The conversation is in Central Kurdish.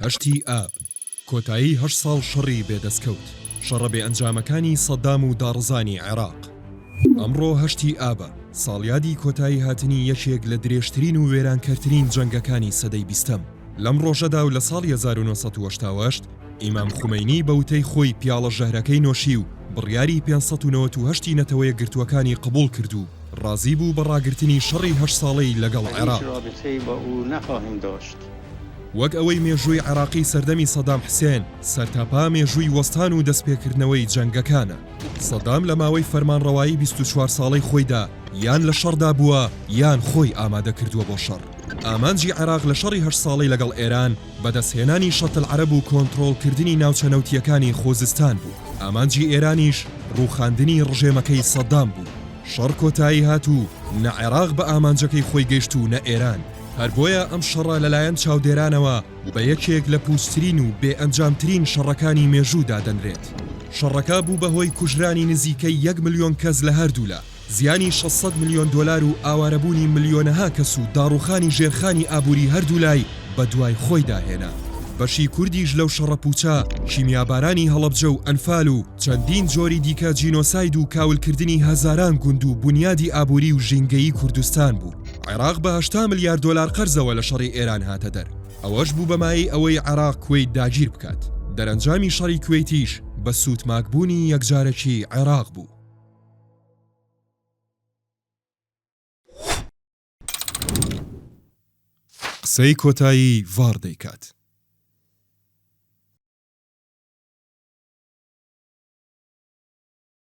هەشتی ئاب، کۆتایی هەشت ساڵ شەڕی بێ دەستکەوت، شەڕە بێ ئەنجامەکانی سەدام و داڕزانی عێراق. ئەمڕۆ هەشتی ئابە، ساڵیادی کۆتایی هاتنی یەکێک لە درێژترین و وێرانکەرترین جەنگەکانی سەدەی بیستەم. لەم ڕۆژەدا و لە ساڵی 1988 ئیمام خومەینی بە وتەی خۆی پیاڵە ژەهرەکەی نۆشی و بڕیاری 598 ی نەتەوە یەکگرتووەکانی قبوڵ کرد و ڕازی بوو بە ڕاگرتنی شەڕی هەشت ساڵەی لەگەڵ عێراق. وەک ئەوەی مێژووی عێراقی سەردەمی سەدام حسێن سەرتاپا مێژووی وەستان و دەستپێکردنەوەی جەنگەکانە. سەدام لە ماوەی فەرمانڕەوایی 24 ساڵەی خۆیدا یان لە شەڕدا بووە یان خۆی ئامادە کردووە بۆ شەڕ. ئامانجی عێراق لە شەڕی هەشت ساڵەی لەگەڵ ئێران بەدەستهێنانی شەتلعەرەب و کۆنتڕۆڵکردنی ناوچە نەوتییەکانی خوزستان بوو. ئامانجی ئێرانیش ڕووخاندنی ڕژێمەکەی سەدام بوو. شەڕ کۆتایی هات و نە عێراق بە ئامانجەکەی خۆی گەیشت و نە ئێران. هەر بۆیە ئەم شەڕە لەلایەن چاودێرانەوە بە یەکێک لە پووچترین و بێ ئەنجامترین شەڕەکانی مێژوو دادەنرێت. شەڕەکە بوو بە هۆی کوژرانی نزیکەی یەک ملیۆن کەس لە هەردوولا، زیانی 600 ملیۆن دۆلار و ئاوارەبوونی ملیۆنەها کەس و داڕووخانی ژێرخانی ئابووری هەردوولای بەدوای خۆیدا هێنا. بەشی کوردیش لەو شەڕە پووچە، کیمیابارانی هەڵەبجە و ئەنفال و چەندین جۆری دیکە جینۆساید و کاولکردنی هەزاران گوند و بونیادی ئابووری و ژینگەیی کوردستان بوو. عێراق بە 80 ملیار دۆلار قەرزەوە لە شەڕی ئێران هاتە دەر. ئەوەش بوو بە مایەی ئەوەی عێراق کوەیت داگیر بکات. دەرەنجامی شەڕی کوەیتیش بە سووتماکبوونی یەکجارەکی عێراق بوو. قسەی کۆتایی ڤاڕ دەیکات.